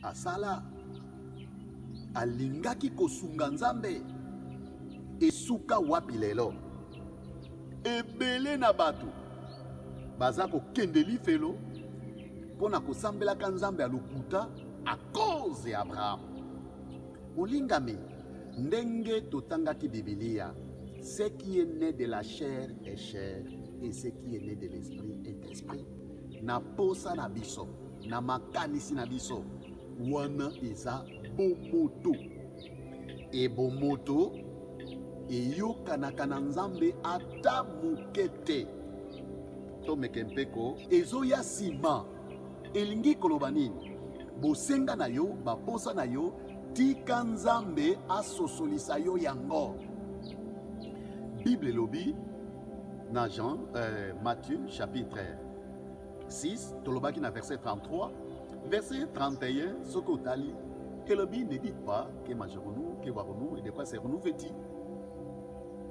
Asala alingaki kosunga Nzambe. Esuka wapi lelo? Ebele na bato baza kokende lifelo mpo na kosambelaka Nzambe ya lokuta à cause ya Abraham. Molingami, ndenge totangaki Bibilia, ce qui est né de la chair est chair et ce qui est né de l'esprit est esprit. Na posa na biso, na makanisi na biso, wana eza bomoto. E bomoto eyokanaka na Nzambe ata moke te. Tomeke mpe ko ezoya nsima. Elingi koloba nini? Bosenga na yo, baposa na yo, tika Nzambe asosolisa yo yango. Bible elobi na Jean, Matthieu chapitre 6, tolobaki na verset 33, verset 31, soki otali, elobi ne dites pas que mangerons-nous, que boirons-nous et de quoi serons-nous vêtus.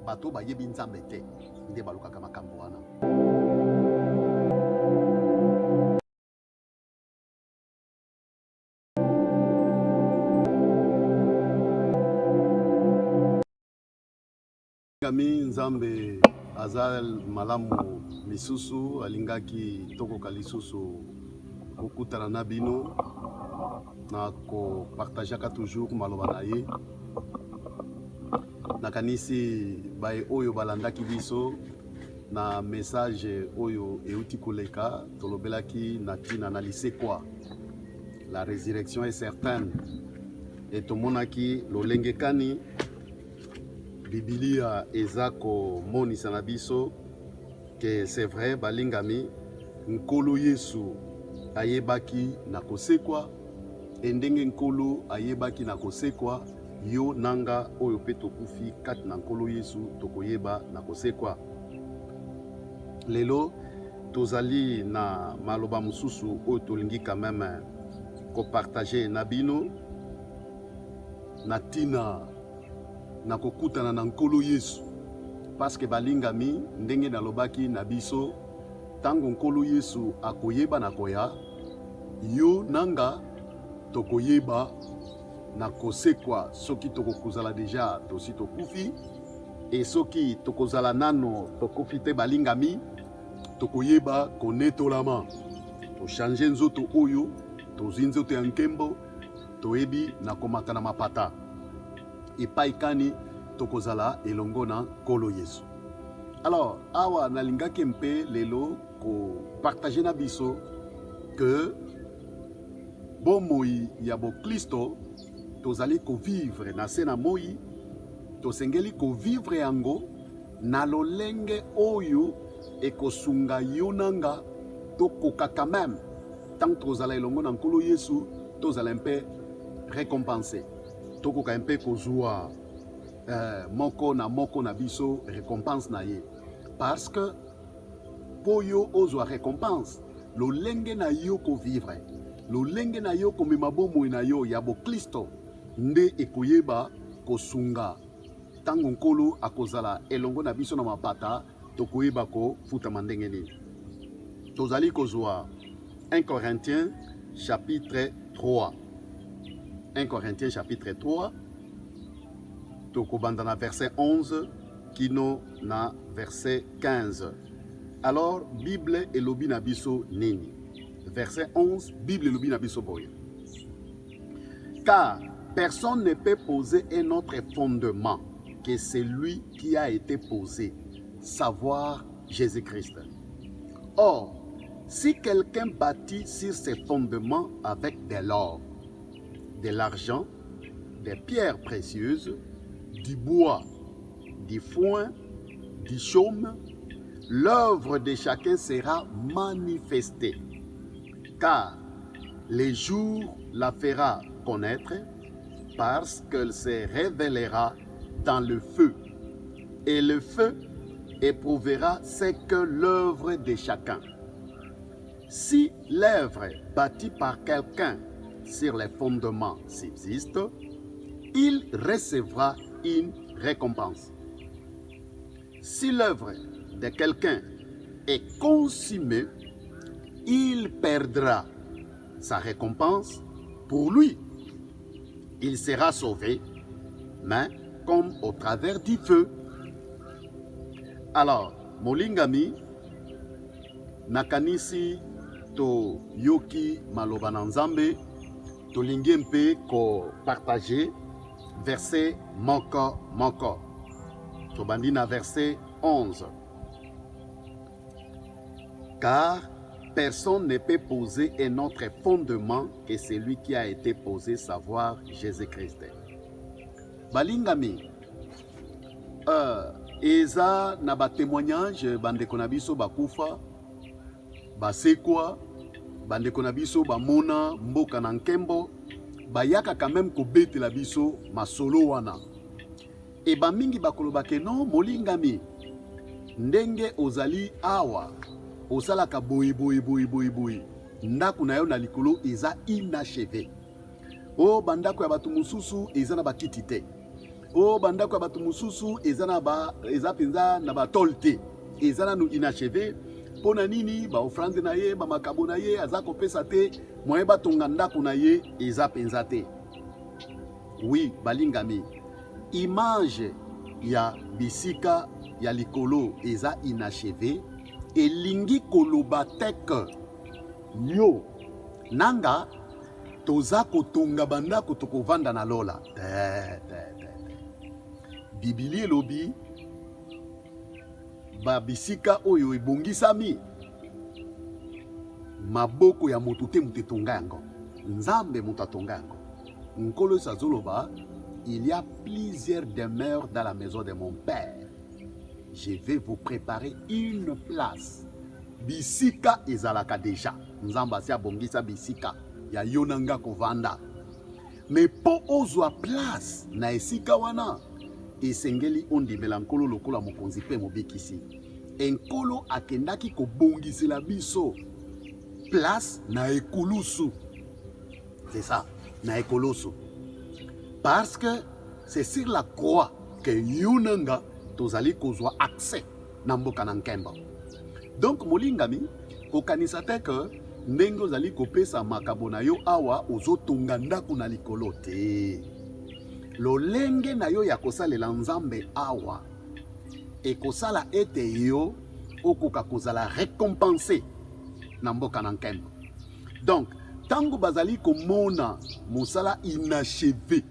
Bato bayebi Nzambe te nde balukaka makambo wana. Kami Nzambe aza malamu lisusu alingaki tokoka lisusu kokutana na bino na kopartageaka toujours maloba na ye. Nakanisi baye oyo balandaki biso na message oyo euti koleka, tolobelaki na ntina na lisekwa, la résurrection est certaine, e tomonaki lolenge kani Bibilia eza komonisa na biso ke c'est vrai balingami, Nkolo Yesu ayebaki na kosekwa, e ndenge Nkolo ayebaki na kosekwa, yo na nga oyo pe tokufi kati na Nkolo Yesu tokoyeba na kosekwa. Lelo tozali na maloba mosusu oyo tolingi quand même kopartager na bino na tina na kokutana na Nkolo Yesu, parce que balingami, ndenge nalobaki na biso, tango Nkolo Yesu akoyeba na koya, yo na nga tokoyeba na kosekwa soki tokokozala deja tosi tokufi, e soki tokozala nano tokufi te, balingami, tokoyeba konetolama, tochange nzoto oyo, tozwi nzoto ya nkembo, toyebi na komata na mapata epai kani tokozala elongo na Nkolo Yesu. Alors awa nalingaki mpe lelo kopartage na biso que bomoi ya boklisto tozali kovivre na se na moi, tosengeli kovivre yango na lolenge oyo ekosunga yo na nga tokoka quand même ntango tokozala elongo na Nkolo Yesu tozala mpe récompense, tokoka mpe kozwa moko na moko na biso récompense na ye, parce que mpo yo ozwa récompense, lolenge na yo kovivre, lolenge na yo komema bomoi na yo ya boklisto nde ekoyeba kosunga ntango Nkolo akozala elongo na biso na mapata, tokoyeba kofutama ndenge nini. Tozali kozwa 1 Corinthiens chapitre 3. 1 Corinthiens chapitre 3, tokobanda na verset 11 kino na verset 15. Alors Bible elobi na biso nini? Verset 11, Bible elobi na biso boye. Car personne ne peut poser un autre fondement que celui qui a été posé, savoir Jésus-Christ. Or, si quelqu'un bâtit sur ces fondements avec de l'or, de l'argent, des pierres précieuses, du bois, du foin, du chaume, l'œuvre de chacun sera manifestée, car le jour la fera connaître, parce qu'elle se révélera dans le feu, et le feu éprouvera ce que l'œuvre de chacun. Si l'œuvre bâtie par quelqu'un sur les fondements subsiste, il recevra une récompense. Si l'œuvre de quelqu'un est consumée, il perdra sa récompense, Pour lui, il sera sauvé, mais comme au travers du feu. Alors, molingami, nakanisi toyoki maloba na Nzambe, tolingi mpe kopartage verset moko moko. Tobandi na verset 11. Car personne ne peut poser un autre fondement que celui qui a été posé, savoir Jésus-Christ. Balingami, eza na ba témoignage bandeko na biso bakufa, basekwa, bandeko na biso bamona mboka na nkembo, bayaka quand même kobetela biso masolo wana. E bamingi bakoloba ke non, molingami, ndenge ozali awa osalaka boye boye boye boye boye, ndako na yo na likolo eza inachevé. O bandako ya bato mosusu eza na bakiti te, o bandako ya bato mosusu eza na ba eza mpenza na batole te, eza nanu inachevé. Mpo na nini? Baoffrande na ye, bamakabo na ye aza kopesa te, moyen batonga ndako na ye eza mpenza te. Oui, balingami, image ya bisika ya likolo eza inachevé elingi koloba te ke yo nanga toza kotonga bandako tokovanda na lola te, te, te, te. Bibili elobi babisika oyo ebongisami, maboko ya moto te moto etonga yango, Nzambe moto atonga yango. Nkolo Yesu azoloba: il y a plusieurs demeures dans la maison de mon père, je vais vous préparer une place. Bisika ezalaka déjà, Nzambe asi abongisa bisika ya yo na nga kovanda. Me mpo ozwa place na esika wana, esengeli ondimela Nkolo lokola mokonzi mpe mobikisi. Nkolo akendaki kobongisela biso place na ekulusu. C'est ça, na ekulusu, parce que c'est sur la croix que yo na nga tozali kozwa accès na mboka na nkembo. Donc molingami, kokanisa te ke ndenge ozali kopesa makabo na yo awa, ozotonga ndako na likolo te. Lolenge na yo ya kosalela Nzambe awa ekosala ete yo okoka kozala récompensé na mboka na nkembo. Donc ntango bazali komona mosala inachevé,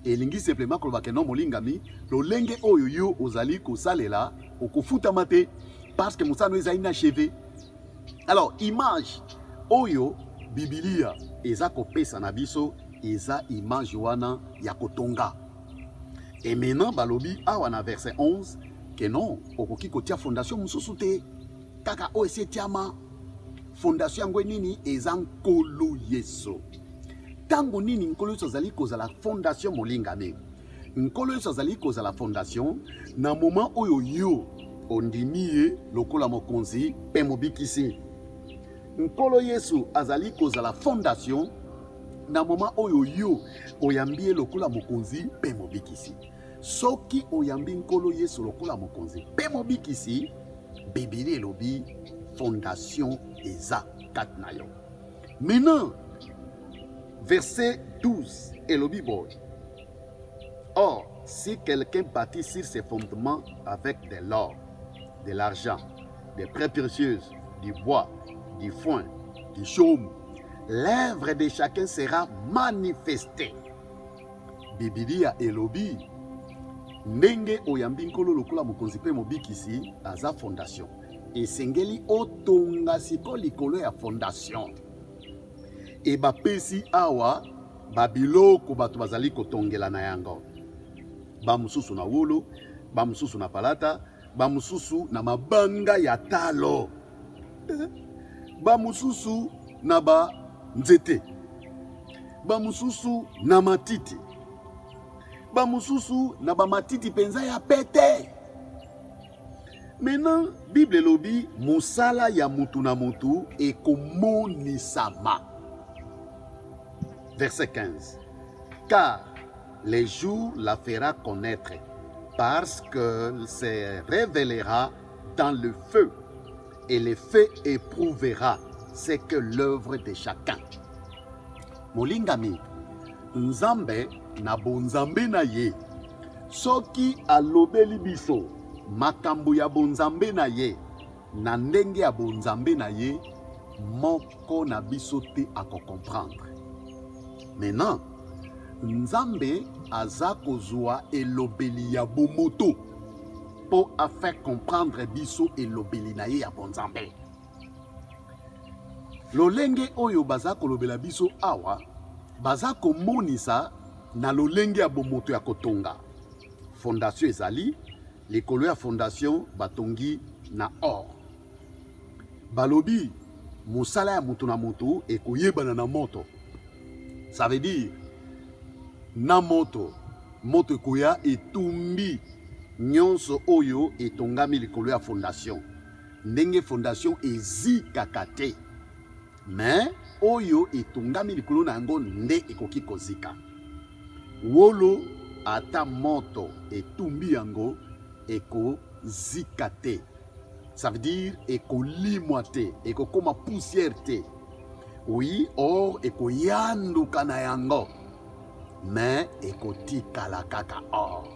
elingi simplement koloba ke non, molingami, lolenge oyo yo ozali kosalela, okofutama te parce que mosala no eza inachevé. Alors image oyo Bibilia eza kopesa na biso eza image wana ya kotonga. Et maintenant balobi awa na verset 11 ke non, okoki kotia fondation mosusu te, kaka oyo esi etiama. Fondation yango nini? Eza Nkolo Yesu. Ntango nini Nkolo Yesu azali kozala fondation? Molingami, Nkolo Yesu azali kozala fondation na moment oyo yo ondimi ye lokola mokonzi mpe mobikisi. Nkolo Yesu azali kozala fondation na moment oyo yo oyambi ye lokola mokonzi mpe mobikisi. Soki oyambi Nkolo Yesu lokola mokonzi mpe mobikisi, Biblia elobi fondation eza kati na yo. Maintenant verset 12 elobi boye: or si quelqu'un bâtit sur ses fondements avec de l'or, de l'argent, des pierres précieuses, du bois, du foin, du chaume, l'œuvre de chacun sera manifestée. Bibilia elobi ndenge oyambi Nkolo lokola mokonzi mpe mobikisi, aza fondation, esengeli otonga siko likolo ya fondation. E bapesi awa babiloko bato bazali kotongela na yango: bamosusu na wolo, bamosusu na palata, bamosusu na mabanga ya talo, bamosusu na banzete, bamosusu na matiti, bamosusu na bamatiti mpenza ya pete. Maintenant Bible elobi mosala ya mutu na mutu ekomonisama. Verset 15: car le jour la fera connaître, parce que se révélera dans le feu, et le feu éprouvera ce que l'œuvre de chacun. Molingami, Nzambe na bonzambe na ye, soki alobeli biso makambo ya bonzambe na ye na ndenge ya bonzambe na ye, moko na biso te akocomprendre. Maintenant, Nzambe aza kozwa elobeli ya bomoto mpo a faire comprendre biso elobeli na ye ya bonzambe. Lolenge oyo baza kolobela biso awa, baza komonisa na lolenge ya bomoto ya kotonga. Fondation ezali likolo ya fondation batongi na or. Balobi mosala ya moto na moto ekoyebana na moto. Ça veut dire na moto, moto ekoya etumbi nyonso oyo etongami likolo ya fondation. Ndenge fondation ezikaka te, mais oyo etongami likolo na yango nde ekoki kozika. Wolo ata moto etumbi yango ekozika te, ça veut dire ekolimwa te, ekokoma poussière te. Oui, or ekoyanduka na yango, mais ekotikala kaka or.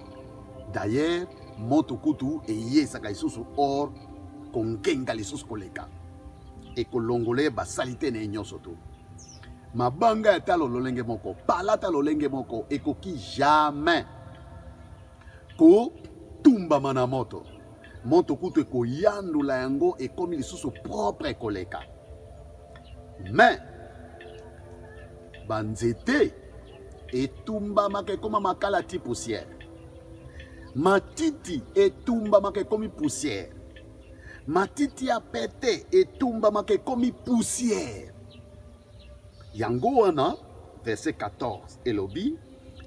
D'ailleurs moto kutu eyesaka lisusu or kongenga lisusu koleka, ekolongola ye basalite na ye nyonso to mabanga ya talo lolenge moko, palata lolenge moko, ekoki jamais kotumbama na moto. Moto kutu ekoyandola yango, ekomi lisusu propre koleka. Mais banzete etumbamaka ekoma makala ti poussière, matiti etumbamaka ekomi poussière, matiti ya pete etumbamaka ekomi poussière. Yango wana verset 14 elobi,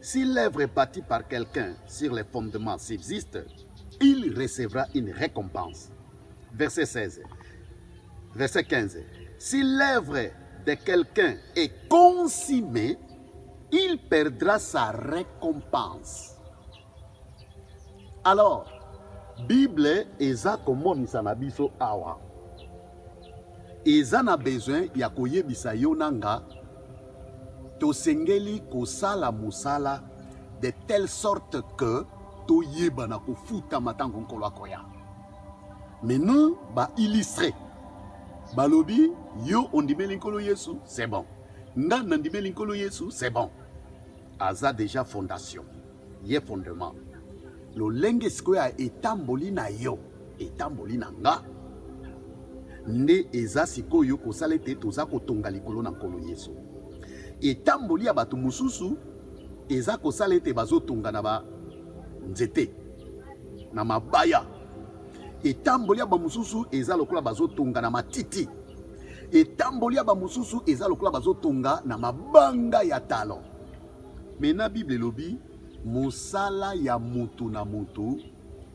si l'œuvre bâtie par quelqu'un sur les fondements subsiste, il recevra une récompense. Verset 16. Verset 15. Si l'œuvre de quelqu'un est consumée, il perdra sa récompense. Alors, Bible eza komonisa na biso awa, eza na besoin ya koyebisa yo na nga tosengeli kosala mosala de telle sorte que toyebana kofutama ntango Nkolo akoya. Maintenant ba illustre balobi yo ondimeli Nkolo Yesu, c'est bon, nga nandimeli Nkolo Yesu, c'est bon, aza déjà fondation ye fondement. Lolenge sikoyo ya etamboli na yo, etamboli na nga nde eza sikoyo kosala ete toza kotonga likolo na Nkolo Yesu. Etamboli ya bato mosusu eza kosala ete bazotonga na ba nzete, na mabaya. Etamboli ya bamosusu eza lokola bazotonga na matiti. Etamboli ya bamosusu eza lokola bazotonga na mabanga ya talo. Me na Bible elobi mosala ya mutu na mutu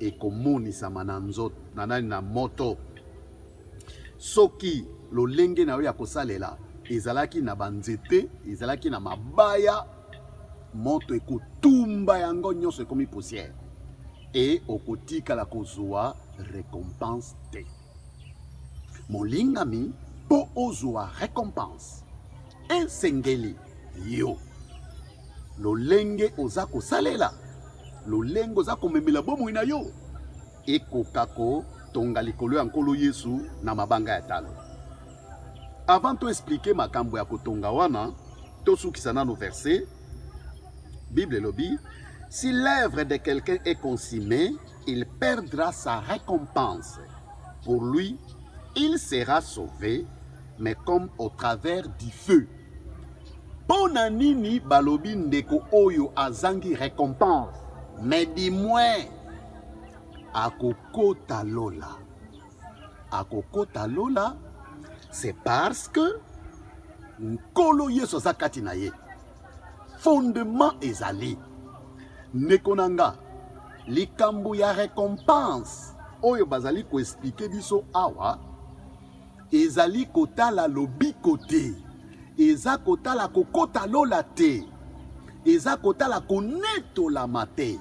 ekomonisama na nzoto na nani na moto. Soki lolenge na yo ya kosalela ezalaki na banzete, ezalaki na mabaya, moto ekotumba yango nyonso, ekomi poussière e okotikala kozwa récompense te. Molingami, mpo ozwa récompense esengeli yo lolenge oza kosalela, lolenge oza komemela bomoi na yo ekoka kotonga likolo ya Nkolo Yesu na mabanga ya talo. Avant to expliquer makambo ya kotonga wana, tosukisa nano verset. Bible elobi, si l'œuvre de quelqu'un est consumée, il perdra sa récompense. Pour lui, il sera sauvé, mais comme au travers du feu. Mpo na nini balobi ndeko oyo azangi récompense, mais du moins akokota lola? Akokota lola, c'est parce que Nkolo Yesu aza kati na ye. Fondement ezali. Ndeko na nga, likambo ya récompense oyo bazali koexplike biso awa ezali kotala lobiko te, eza kotala kokota lola te, eza kotala konetolama te.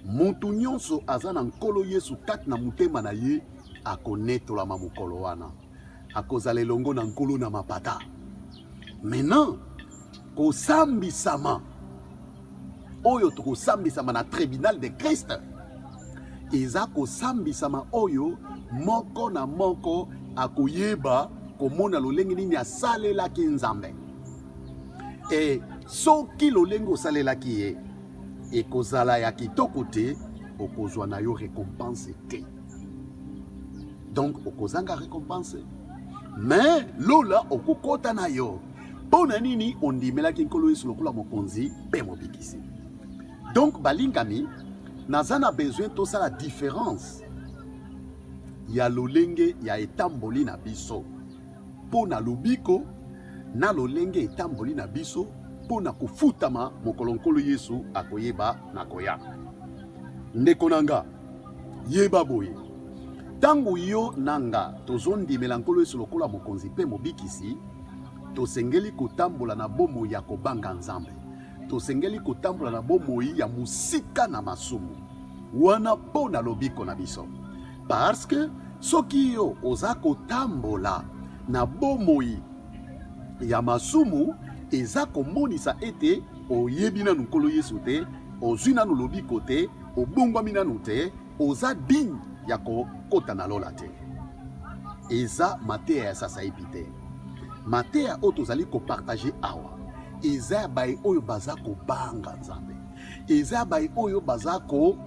Mutu nyonso aza na Nkolo Yesu kati na motema na ye akonetolama mokolo wana, akozala elongo na Nkolo na mapata. Maintenant, Kosambisama oyo tokosambisama na tribunal de Christ eza kosambisama oyo moko na moko akoyeba komona lolenge nini asalelaki Nzambe. E soki lolenge osalelaki ye ekozala ya kitoko te, okozwa na yo recompense te. Donc okozanga recompense, mais lola okokota na yo. Mpo na nini ondimelaki Nkolo Yesu lokola mokonzi mpe mobikisi? Donc balingami, naza na besoin tosala différence ya lolenge ya etamboli na biso mpo na lobiko na lolenge etamboli na biso mpo na kofutama mokolo Nkolo Yesu akoyeba na koya. Ndeko na nga, yeba boye, ntango yo na nga tozondimela Nkolo Yesu lokola mokonzi mpe mobikisi, tosengeli kotambola na bomoi ya kobanga Nzambe. Tosengeli kotambola na bomoi ya mosika na masumu wana mpo na lobiko na biso. Parce que soki yo oza kotambola na bomoi ya masumu, eza komonisa ete oyebi nanu Nkolo Yesu te, ozwi nanu lobiko te, obongwami nanu te, oza digne ya kokota na lola te. Eza mateya ya sasaipi te. Mateya oyo tozali kopartage awa eza ya baye oyo baza kobanga Nzambe, eza ya baye oyo baza ko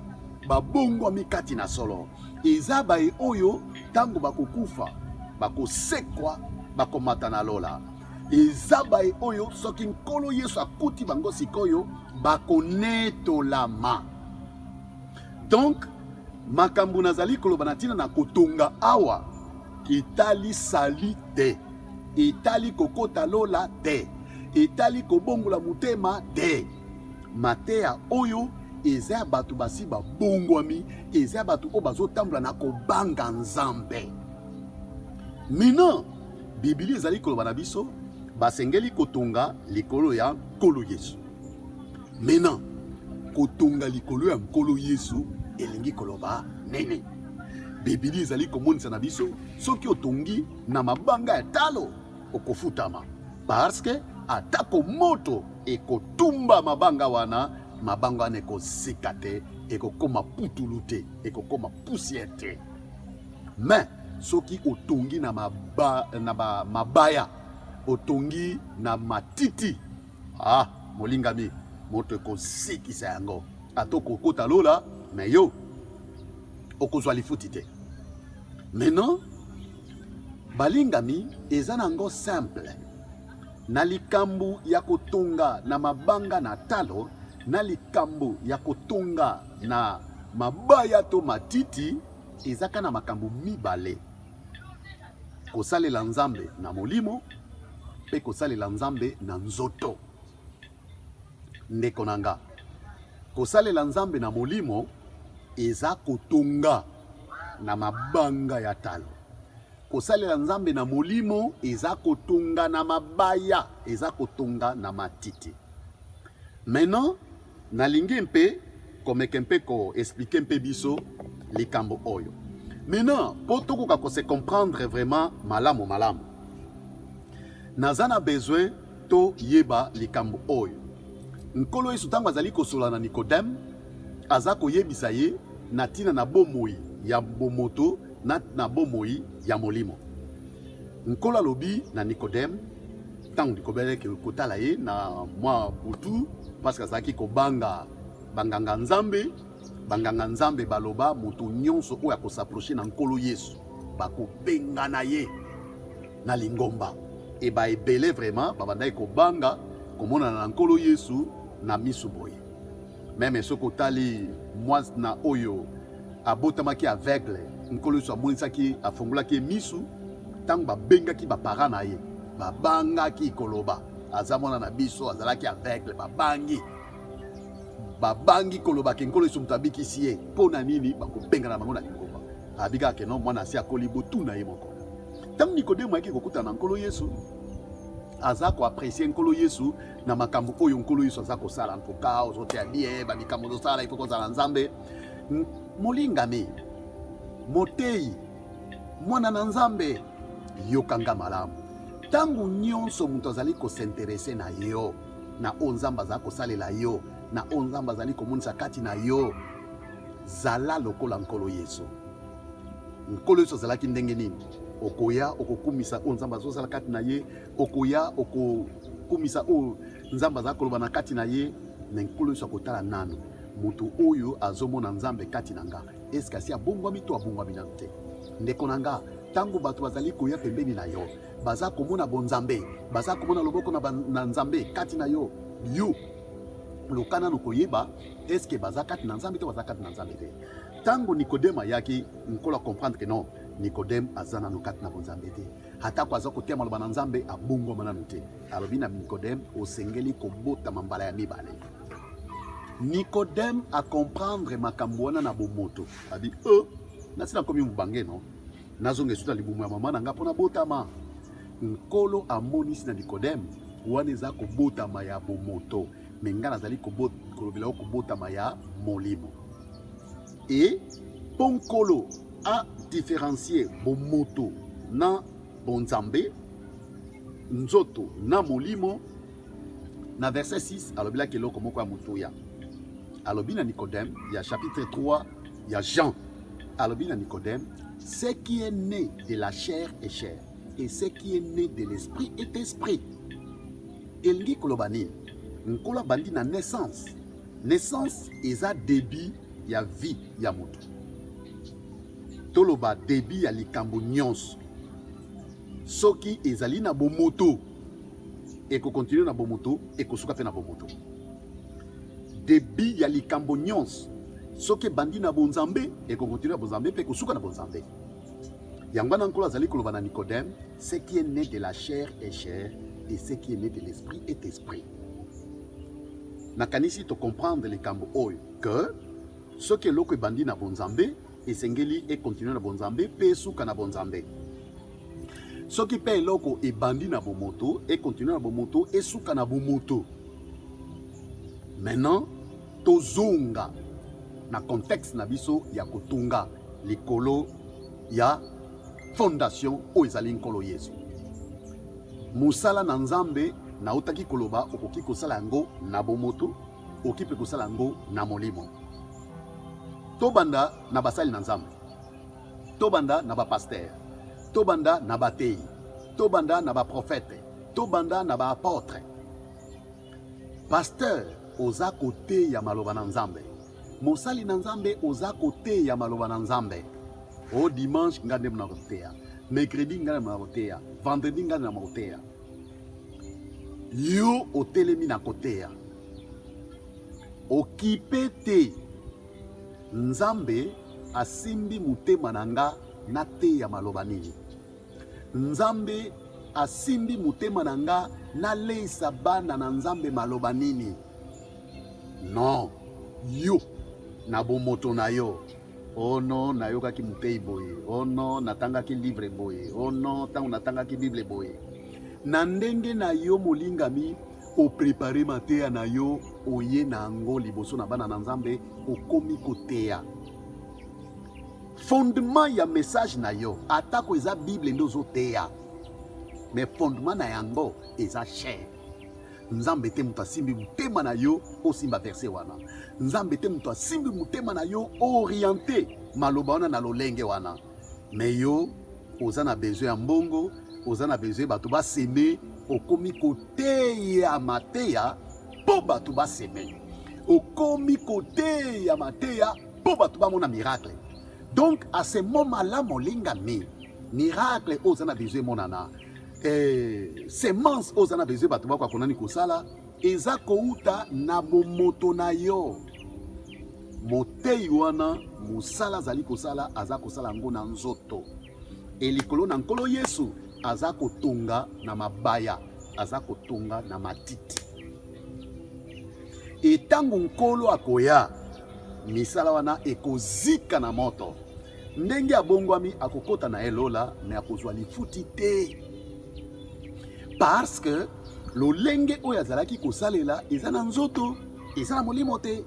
babongwami kati na solo, eza baye oyo ntango bakokufa bakosekwa bakomata na lola, eza baye oyo soki Nkolo Yesu akuti bango sikoyo bakonetolama. Donc makambo nazali koloba na ntina na kotonga awa etali sali te, etali kokota lola te, etali kobongola motema te. Mateya oyo eza ya bato basi babongwami, eza ya bato oyo bazotambola na kobanga Nzambe. Maintenant, Biblia ezali koloba na biso basengeli kotonga likolo ya Nkolo Yesu. Maintenant, kotonga likolo ya Nkolo Yesu elingi koloba nini? Biblia ezali komonisa na biso soki otongi na mabanga ya talo okofutama, parce que atako moto ekotumba mabanga wana, mabanga wana ekozika te, ekokoma putulu te, ekokoma poussière te. Mais soki otongi na, maba, na ba, mabaya, otongi na matiti, ah molingami, moto ekozikisa yango, ata okokota lola, mais yo okozwa lifuti te. Maintenant balingami, eza nango simple na likambo ya kotonga na mabanga na talo, na likambo ya kotonga na mabaya to matiti, eza kaka na makambo mibale: kosalela Nzambe na molimo mpe kosalela Nzambe na nzoto. Ndeko na nga, kosalela Nzambe na molimo eza kotonga na mabanga ya talo. Kosalela Nzambe na molimo eza kotonga na mabaya, eza kotonga na matiti. Maintenant, nalingi mpe komeke mpe ko expliquer mpe biso likambo oyo. Maintenant, po tokoka ko se comprendre vraiment malamu malamu, naza na besoin toyeba likambo oyo. Nkolo Yesu ntango azali kosolola na Nikodeme, aza koyebisa ye na ntina na bomoi ya bomoto na, na bomoi ya molimo. Nkolo alobi na Nikodeme ntango Nikodeme ayaki kotala ye na mwa butu, parce que azalaki kobanga banganga Nzambe. Banganga Nzambe baloba moto nyonso oyo akosapproche na Nkolo Yesu bakobengana ye na lingomba. E ba ebele vraiment babandaki kobanga komonana na Nkolo Yesu na misu boye. Meme soki otali mwana oyo abotamaki aveugle, Nkolo Yesu amonisaki, afongolaki ye misu. Ntango babengaki baparent na ye, babangaki koloba aza mwana na biso, azalaki aveugle. Babangi, babangi koloba ke Nkolo Yesu moto abikisi ye. Mpo na nini? Bakobengana bango na lingomba. Abikaka ke no, mwana asi akoli, botuna ye moko. Ntango Nikodemo ayaki kokutana na Nkolo Yesu, aza koapprécier Nkolo Yesu na makambo oyo Nkolo Yesu aza kosala. Ntoka ozoteya bien, bamikambo ozosala, ifo kozala Nzambe. Molingami, moteyi, mwana na Nzambe, yokanga malamu. Ntango nyonso moto azali kosinterese na yo, na oyo Nzambe azali kosalela yo, na oyo Nzambe azali komonisa kati na yo. Zala lokola Nkolo Yesu. Nkolo Yesu azalaki ndenge nini? Okoya okokumisa oyo Nzambe azosala kati na ye, okoya okokumisa oyo Nzambe azali koloba na kati na ye, me Nkolo Yesu akotala nano moto oyo azomona Nzambe kati na nga, eske asi abongwami to abongwami nano te? Ndeko na nga, ntango bato bazali koya pembeni na yo, baza komona bonzambe, baza komona loboko na, na Nzambe kati na yo, yo luka nano koyeba eske baza kati na Nzambe to baza kati na Nzambe te. Ntango Nikodeme ayaki, Nkolo acomprendre que non, Nikodeme aza nano kati na bonzambe te, atako aza koteya maloba na Nzambe, abongwama nano te. Alobi na Nikodeme, osengeli kobotama mbala ya mibale. Nikodeme acomprendre makambo wana na bomoto, abi e nasi nakomi mobange no, nazonga esusu na libumu ya mama na nga mpo nabotama. Nkolo amonisi na Nikodeme wana eza kobotama ya bomoto, me nga nazali kolobela yo kobotama ya molimo. E mpo Nkolo a différencier bomoto na bonzambe, nzoto na molimo, na verset 6 alobelaki eloko moko ya motuya. Alobi na Nicodème ya chapitre 3 ya Jean, alobi na Nicodème, ce qui est né de la chair est chair et ce qui est né de l'esprit est esprit. Elingi koloba nini? Nkolo abandi na naissance. Naissance eza début ya vie ya moto, toloba début ya likambo nyonso. Soki ezali na bomoto, ekokontinue na bomoto, ekosuka mpe na bomoto. Début ya likambo nyonso, soki ebandi na bonzambe, ekokontinue na bonzambe mpe ekosuka na bonzambe. Yango wana Nkolo azali koloba na Nicodème, ce qui est né de la chair est chair et ce qui est né de l'esprit est esprit. Nakanisi to comprendre likambo oyo que soki eloko ebandi na bonzambe, esengeli ekontinue na bonzambe mpe esuka na bonzambe. Soki mpe eloko ebandi na bomoto, ekontinue na bomoto, esuka na bomoto. Maintenant tozonga na contexte na biso ya kotonga likolo ya fondation oyo ezali Nkolo Yesu. Mosala na Nzambe nautaki koloba, okoki kosala yango na bomoto, okoki mpe kosala yango na molimo. Tobanda na basali na Nzambe, tobanda na bapastere, tobanda na bateyi, tobanda na baprofete, tobanda na baapotre. Pasteur, oza koteya maloba na Nzambe. Mosali na Nzambe, oza koteya maloba na Nzambe. O dimanche nga nde mna koteya, mercredi nga nde mna koteya, vendredi nga nde na koteya. Yo otelemi na koteya, okipe te. Nzambe asimbi motema na nga nateya maloba nini? Nzambe asimbi motema na nga naleisa bana na Nzambe maloba nini? Non, yo na bomoto na yo, oh non, nayokaki motei boye, oh non, natangaki livre boye, oh non, ntango natangaki Bible boye. Na ndenge na yo molingami, oprepare mateya na yo, oye na yango liboso na bana na Nzambe, okomi koteya. Fondement ya message na yo, atako eza Bible nde ozoteya, mais fondement na yango eza chair. Nzambe te moto asimbi motema na yo osimba verset wana. Nzambe te moto asimbi motema na yo oriente maloba wana na lolenge wana. Mais yo oza na besoin ya mbongo, oza na besoin bato baseme, okomi koteya mateya mpo bato baseme, okomi koteya mateya mpo bato bamona miracle. Donc à ce moment là, molingami, miracle oyo oza na besoin emonana, semence oyo oza na besoin bato bakoka konani kosala, eza kouta na bomoto na yo. Motei wana mosala azali kosala, aza kosala yango na nzoto e likolo na Nkolo Yesu aza kotonga na mabaya, aza kotonga na matiti. E ntango Nkolo akoya, misala wana ekozika na moto. Ndenge abongwami akokota na ye lola, me akozwa lifuti te, parce que lolenge oyo azalaki kosalela eza na nzoto, eza na molimo te.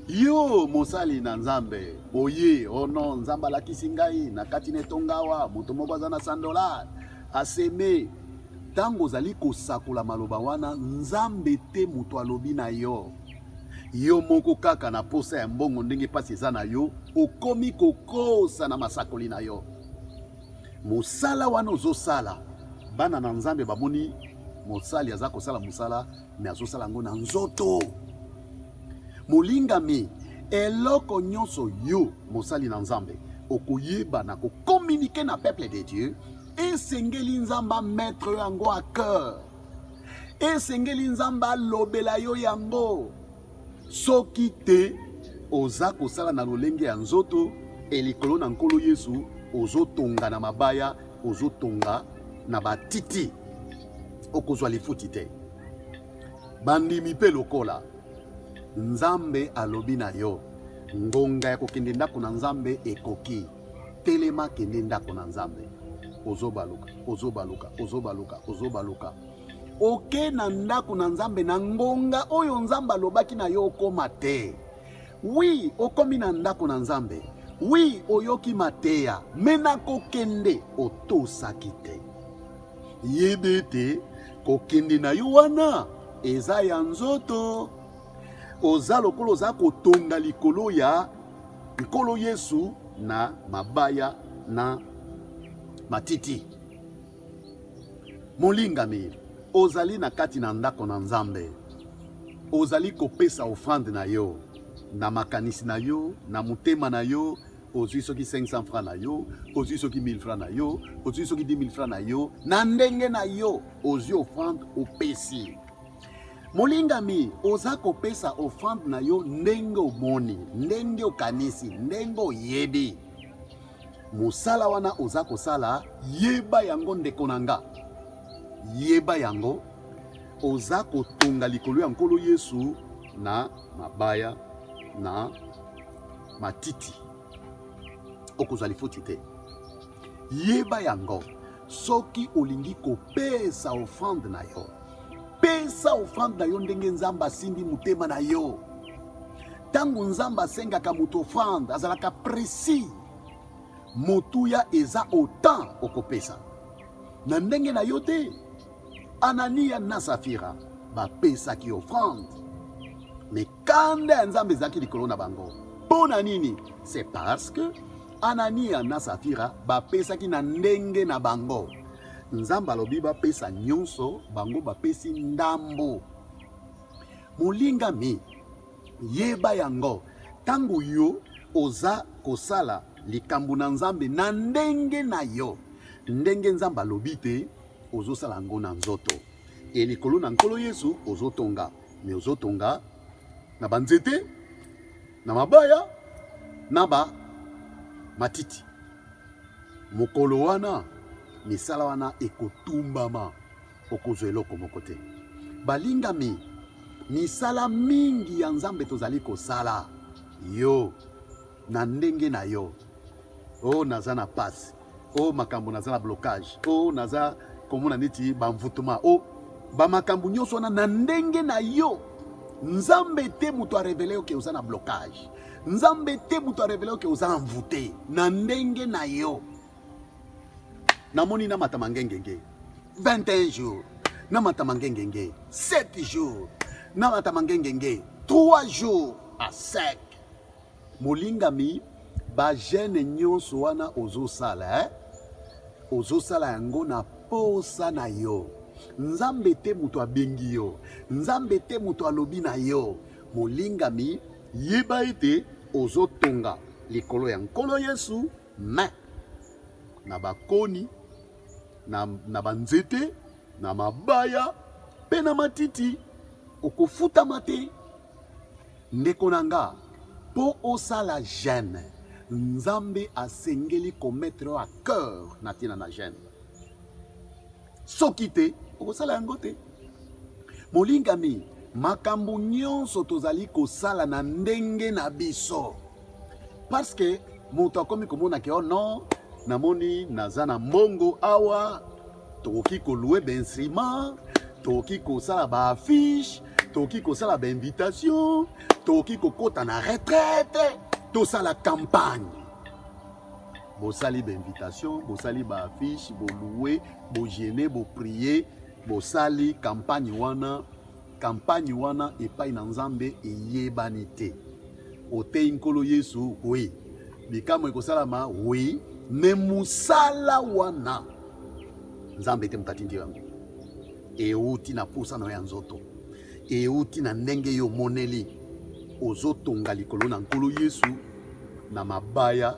Yo mosali na Nzambe oye, oh non, Nzambe alakisi ngai na kati na etonga awa moto moko aza na 100 dollars aseme. Ntango ozali kosakola maloba wana, Nzambe te moto alobi na yo. Yo moko kaka na posa ya mbongo ndenge pasi eza na yo, okomi kokosa na masakoli na yo. Mosala wana ozosala, bana na Nzambe bamoni mosali aza kosala mosala me azosala yango na nzoto. Molingami, eloko nyonso yo mosali na Nzambe okoyeba na kokomunike na peuple de Dieu, esengeli Nzambe amettre yo yango à cœur, esengeli Nzambe alobela yo yango. Soki te oza kosala na lolenge ya nzoto e likolo na Nkolo Yesu, ozotonga na mabaya, ozotonga na batiti, okozwa lifuti te. Bandimi mpe lokola Nzambe alobi na yo, ngonga ya kokende ndako na Nzambe ekoki. Telema, kende ndako na Nzambe. Ozobaluka, ozobaluka, ozobaluka, ozobaluka. Oke na ndako na Nzambe na ngonga oyo Nzambe alobaki na yo okoma te. Wi, okomi na ndako na Nzambe. Wi, oyoki mateya, me na kokende otosaki te. Yeba ete kokende na yo wana eza ya nzoto. Oza lokola oza kotonga likolo ya Nkolo Yesu na mabaya na matiti. Molingami, ozali na kati na ndako na Nzambe, ozali kopesa ofrande na yo na makanisi na yo na motema na yo. Ozwi soki 500 francs na yo, ozwi soki 1000 francs na yo, ozwi soki 10 000 francs na yo, na ndenge na yo ozwi ofrande opesi. Molingami, oza kopesa ofrande na yo ndenge omoni, ndenge okanisi, ndenge oyebi. Mosala wana oza kosala, yeba yango ndeko na nga, yeba yango, oza kotonga likolo ya Nkolo Yesu na mabaya na matiti, okozwa lifuti te. Yeba yango, soki olingi kopesa ofrande na yo, pesa ofrande na yo ndenge Nzambe asimbi motema na yo. Ntango Nzambe asengaka moto ofrande, azalaka précis. Motuya eza autant okopesa na ndenge na yo te. Anania na Safira bapesaki ofrande, me kanda ya Nzambe ezalaki likolo na bango. Mpo na nini? C'est parce que Anania na Safira bapesaki na ndenge na bango. Nzambe alobi bapesa nyonso, bango bapesi ndambo. Molingami, yeba yango, ntango yo oza kosala likambo na Nzambe na ndenge na yo, ndenge Nzambe alobi te, ozosala yango na nzoto. E likolo na Nkolo Yesu ozotonga, me ozotonga na banzete, na mabaya, na ba matiti. Mokolo wana misala wana ekotumbama, okozwa eloko moko te. Balingami, misala mingi ya Nzambe tozali kosala yo na ndenge na yo. Oh, naza na pasi, oh, makambo naza na blocage, oh, naza komona neti bamvutuma, oh, bamakambo nyonso wana na ndenge na yo. Nzambe te moto arevele yo ke oza na blocage. Nzambe te moto arevele yo ke oza envoûté na ndenge na yo. Namoni na matama ngengenge 21 jours, na matama ngengenge 7 jours, na matama ngengenge 3 jours à sec. Molingami, ba jeune nyonso wana ozosala eh? Ozosala yango na posa na yo. Nzambe te moto abengi yo, Nzambe te moto alobi na yo. Molingami, yeba ete ozotonga likolo ya Nkolo Yesu, mais na bakoni, na banzete, na mabaya mpe na matiti, okofutama te. Ndeko na nga, mpo osala jeune, Nzambe asengeli komettre yo à cœur na ntina na jeune. Soki te, okosala yango te. Molingami, makambo nyonso tozali kosala na ndenge na biso, parce que moto akomi komona ke oh non, namoni naza na mbongo awa, tokoki koloue bainstrument, tokoki kosala baaffiche, tokoki kosala bainvitation, tokoki kokota na retraite, tosala campagne. Bosali bainvitation, bosali baaffiche, boloue, bogene, boprie. Bosali campagne wana, campagne wana epai na Nzambe eyebani te. Oteyi Nkolo Yesu, oui. Bikamwa ekosalama, oui. Mais mosala wana Nzambe te moto atindi yango. Euti na posa na yo ya nzoto, euti na ndenge yo omoneli ozotonga likolo na Nkolo Yesu na mabaya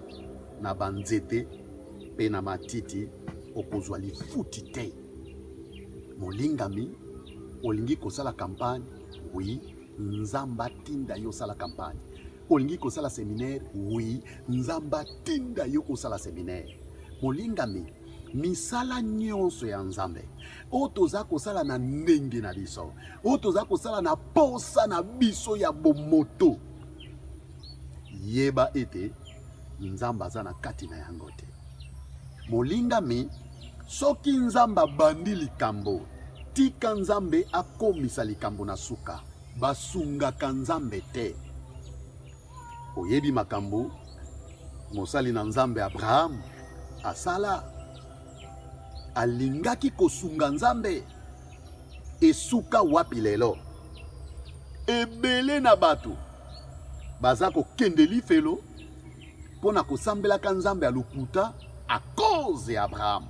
na banzete mpe na matiti, okozwa lifuti te. Molingami, olingi kosala campagne? Oui, Nzambe atinda yo osala campagne. Olingi kosala seminaire? Oui, Nzambe atinda yo osala seminaire. Molingami, misala nyonso ya Nzambe oyo toza kosala na ndenge na biso, oyo toza kosala na posa na biso ya bomoto, yeba ete Nzambe aza na kati na yango te. Molingami, soki Nzambe abandi likambo, tika Nzambe akomisa likambo na suka. Basungaka Nzambe te. Oyebi makambo mosali na Nzambe Abraham asala? Alingaki kosunga Nzambe. Esuka wapi lelo? Ebele na bato baza kokende lifelo mpo na kosambelaka Nzambe ya lokuta à cause ya Abraham.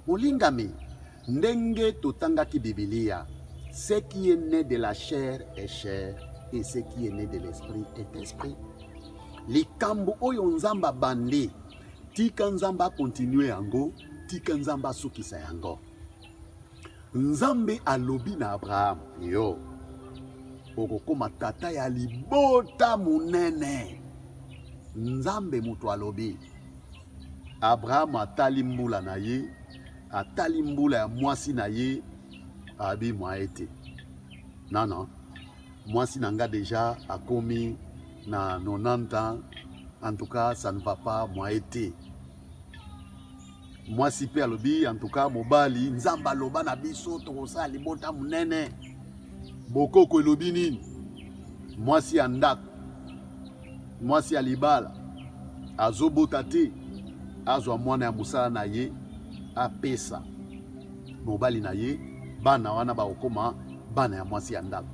Molingami, ndenge totangaki Bibilia, ce qui est né de la chair est chair et ce qui est né de l'esprit est esprit. Likambo oyo Nzambe abandi, tika Nzambe akontinue yango, tika Nzambe asukisa yango. Nzambe alobi na Abraham, yo okokoma tata ya libota monene. Nzambe moto alobi. Abraham atali mbula na ye, atali mbula ya mwasi na ye, abi mwa ete non non, mwasi na nga deja akomi na 90 ans, en tout cas ça ne va pas, mwa ete. Mwasi mpe alobi en tout cas mobali, Nzambe aloba na biso tokosala libota monene. Bokoko elobi nini? Mwasi ya ndako, mwasi ya libala azobota te, azwa mwana ya mosala na ye apesa mobali na ye, bana wana bakokoma bana ya mwasi ya ndako.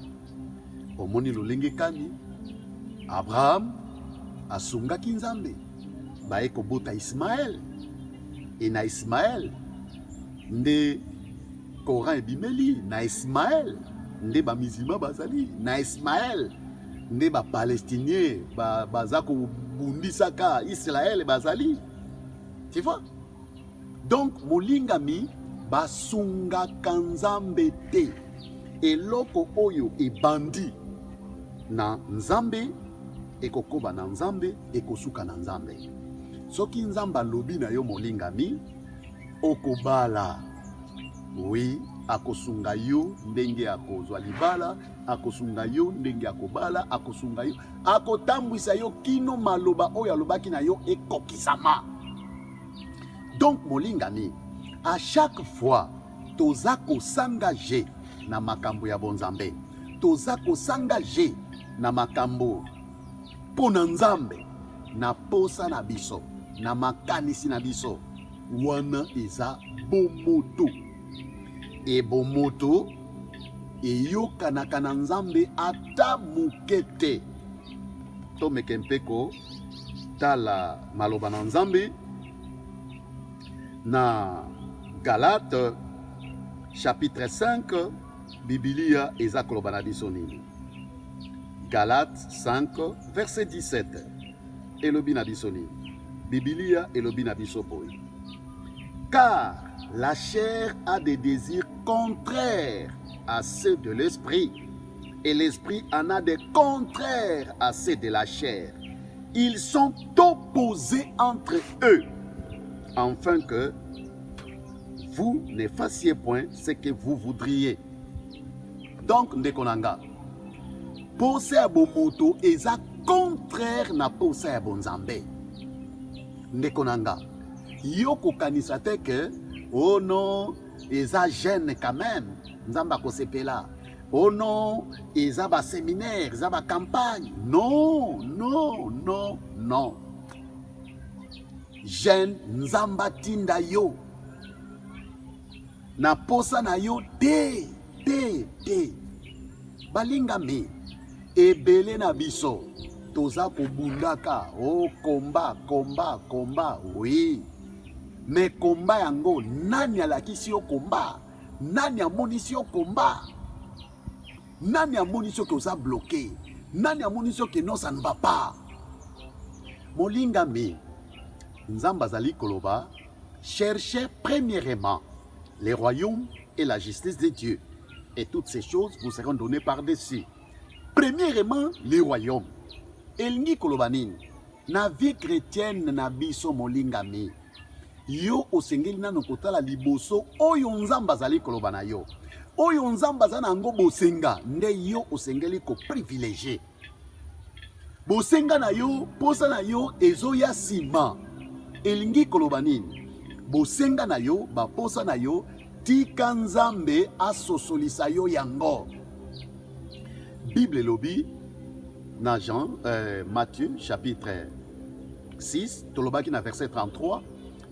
Omoni lolenge kani Abraham asungaki Nzambe, baye kobota Ismaël, e na Ismaël nde Coran ebimeli, na Ismaël nde ba musulmans bazali, na Ismaël nde ba palestiniens ba, baza kobundisaka Israël bazali. Tu vois? Donc molingami, basungaka Nzambe te. Eloko oyo ebandi na Nzambe ekokoba na Nzambe, ekosuka na Nzambe. Soki Nzambe alobi na yo molingami, okobala, oui, akosunga yo ndenge akozwa libala, akosunga yo ndenge akobala, akosunga yo, akotambwisa yo kino maloba oyo alobaki na yo ekokisama. Donc molingami, à chaque fois toza kosangage na makambo ya bonzambe, toza kosangage na makambo mpo na Nzambe, na posa na biso, na makanisi na biso, wana eza bomoto. E bomoto eyokanaka na Nzambe ata moke te. Tomeke mpe kotala maloba na Nzambe na Galate chapitre 5, Bibilia eza koloba na biso nini? Galate 5 verset 17 elobi na biso nini? Bibilia elobi na biso boye: car la chair a des désirs contraires à ceux de l'esprit, et l'esprit en a des contraires à ceux de la chair. Ils sont opposés entre eux, afin que vous ne fassiez point ce que vous voudriez. Donc, ndeko na nga, posa ya bomoto eza contraire na posa ya bonzambe. Ndeko na nga, yo kokanisa te ke oh non, eza jeune quand même, Nzambe akosepela. Oh non, eza ba séminaire, eza ba campagne. Non, non, non, non. Jeune, Nzambe atinda yo. Na posa na yo te te te. Balingami, ebele na biso toza kobundaka o oh, komba komba komba oui me komba yango nani alakisi yo komba nani amonisi yo komba nani amonisi yo ke oza bloqué nani amonisi yo ke non ça ne va pas molingami nzambe azali koloba cherchez premièrement le royaume et la justice de Dieu et toutes ces choses vous seront données par-dessus. Premièrement, le royaume. Elingi koloba nini? Na vie chrétienne na biso molingami, yo osengeli nano kotala liboso oyo Nzambe azali koloba na yo. Oyo Nzambe aza na yango bosenga nde yo osengeli ko privilégier. Bosenga na yo, posa na yo ezoya nsima. Elingi koloba nini? Bosenga na yo, baposa na yo, tika Nzambe asosolisa yo yango. Bible elobi na Jean euh, Matthieu chapitre 6 tolobaki na verset 33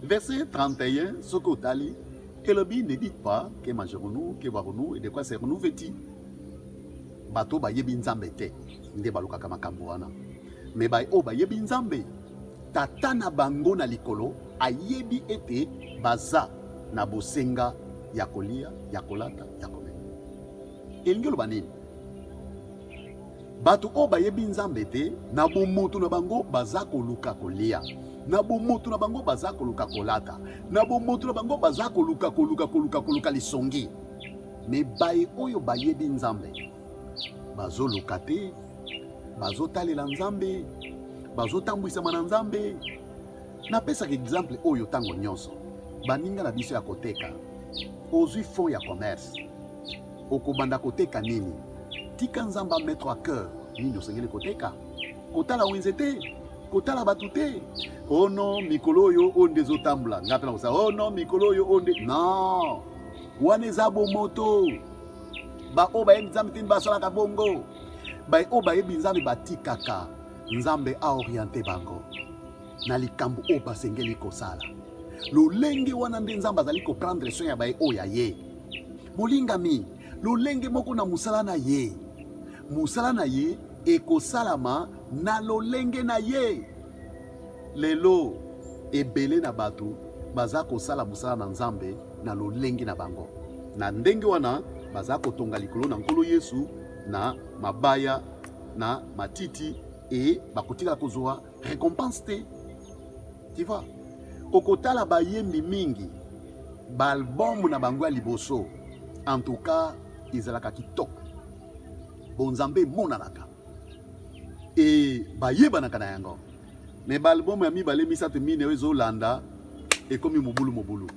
verset 31 soki otali elobi ne dites pas que mangerons-nous que boirons-nous et de quoi serons-nous vêtus Bato bayebi Nzambe te nde balukaka makambo wana. Me baye oyo bayebi Nzambe, Tata na bango na likolo ayebi ete baza na bosenga ya kolia, ya kolata, ya komela. Elingi oloba nini? Bato oyo bayebi Nzambe te, na bomoto na bango baza koluka kolia, na bomoto na bango baza koluka kolata, na bomoto na bango baza koluka koluka koluka koluka lisongi. Me baye oyo bayebi Nzambe bazoluka te, bazotalela Nzambe, bazotambwisama na Nzambe. Napesaka exemple oyo ntango nyonso, baninga na biso ya koteka, ozwi fond ya commerce, okobanda koteka nini? Tika Nzambe a mettre à cœur nini osengeli koteka. Kotala wenze te, kotala bato te. Oh non, mikolo oyo oyo nde ezotambola, ngai mpe nakosala. Oh non, mikolo oyo oyo nde non. Wana eza bomoto. Baoyo bayebi Nzambe te basalaka bongo. Baoyo bayebi Nzambe batikaka Nzambe aoriente bango na likambo oyo basengeli kosala. Lolenge wana nde Nzambe azali koprendre soin ya baye oyo ya ye. Molingami, lolenge moko na mosala na ye. Mosala na ye ekosalama na lolenge na ye. Lelo ebele na bato baza kosala mosala na Nzambe na lolenge na bango. Na ndenge wana baza kotonga likolo na Nkolo Yesu na mabaya na matiti e bakotikala kozwa récompense te. Tu vois? Okotala bayembi mingi baalbum na bango ya liboso en tout cas ezalaka kitoko, bonzambe emonanaka e bayebanaka na yango me baalbum ya mibale misato mine oyo ezolanda ekomi mobulu mobulu.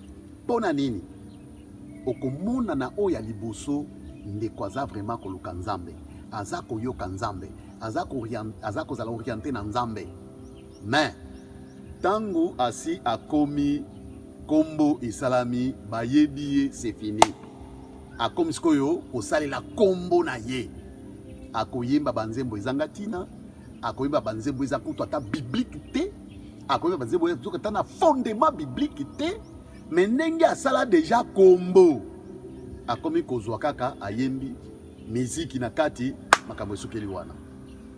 Mpo na nini? Okomona na oyo ya liboso ndeko aza vraiment koluka Nzambe, aza koyoka Nzambe, aza kozala oriente na Nzambe. Mais tango asi akomi kombo esalami bayebi ye c'est fini. Akomi sikoyo kosalela kombo na ye, akoyemba banzembo ezanga ntina, akoyemba banzembo eza kutu ata biblique te, akoyemba banzembo eza ata na fondement biblique te, mais ndenge asala deja kombo akomi kozwa kaka ayembi miziki na kati, makambo esukeli wana.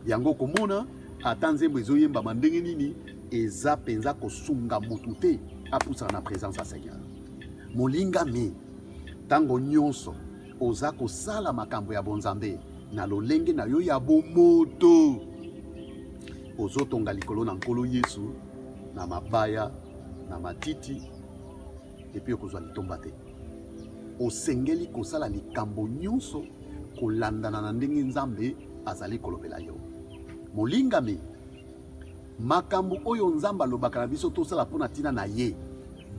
Yango komona ata nzembo ezoyembama ndenge nini, eza mpenza kosunga motu te apusana na présence ya Seigneur. Molingami, ntango nyonso oza kosala makambo ya bonzambe na lolenge na yo ya bomoto, ozotonga likolo na Nkolo Yesu na mabaya na matiti, epuis okozwa litomba te. Osengeli kosala likambo nyonso kolandana na ndenge Nzambe azali kolobela yo. Molingami, makambo oyo Nzambe alobaka na biso tosala mpo na ntina na ye,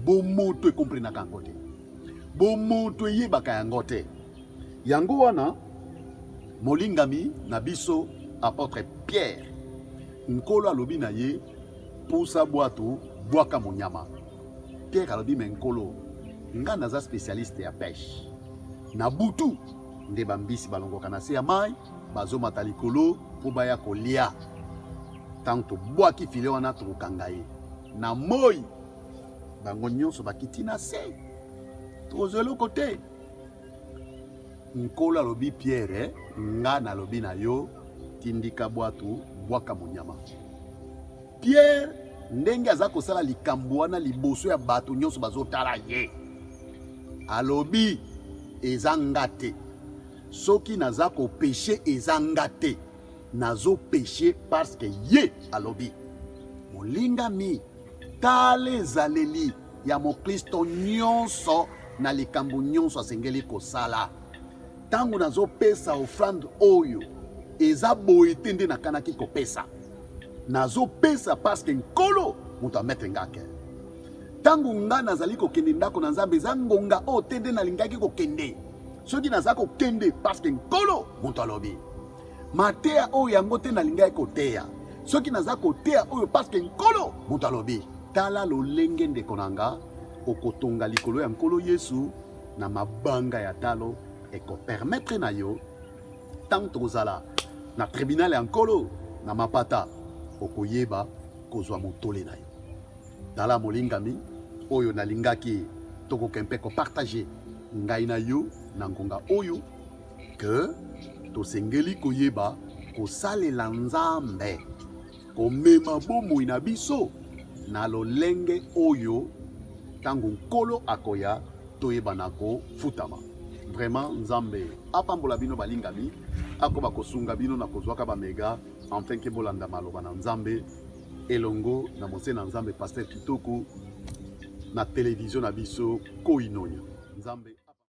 bomoto ekomprenaka yango te, bomoto eyebaka yango te. Yango wana molingami na biso apôtre Pierre, Nkolo alobi na ye, pusa bwato, bwaka monyama. Pierre alobi, me Nkolo, nga naza spécialiste ya pêche. Na butu nde bambisi balongwaka na se ya mai bazomata likolo mpo baya kolia. Ntango tobwaki file wana tokokanga ye na moi, bango nyonso bakiti na se. Tokozwa eloko te. Nkolo alobi Pierre, nga nalobi na yo, tindika bwatu, bwaka monyama. Pierre ndenge aza kosala likambo wana liboso ya bato nyonso bazotala ye, alobi eza nga te, soki naza kopeshe eza nga te, nazo peshe parce que ye alobi. Molingami, tala ezaleli ya moklisto nyonso na likambo nyonso asengeli kosala. Ntango nazopesa offrande oyo eza boye te nde nakanaki kopesa, nazopesa parce que Nkolo moto ametre nga cœur. Ntango nga nazali kokende ndako na Nzambe, eza ngonga oyo te nde nalingaki kokende. Soki naza kokende parce que Nkolo moto alobi. Mateya oyo yango te nalingaki koteya. Soki naza koteya oyo parce que Nkolo moto alobi. Tala lolenge ndeko na nga okotonga likolo ya Nkolo Yesu na mabanga ya talo ekopermettre na yo ntango tokozala na tribunal ya Nkolo na mapata okoyeba kozwa motole na yo. Tala molingami oyo nalingaki tokoka mpe kopartage ngai na yo na ngonga oyo ke tosengeli koyeba kosalela Nzambe, komema bomoi na biso na lolenge oyo ntango Nkolo akoya toyeba na kofutama. Vraiment Nzambe apambola bino balingami, akoba kosunga bino na kozwaka bamega enfin ke bolanda maloba na Nzambe elongo na mose na Nzambe Pasteur Kitoko na television na biso Koinonia. Nzambe.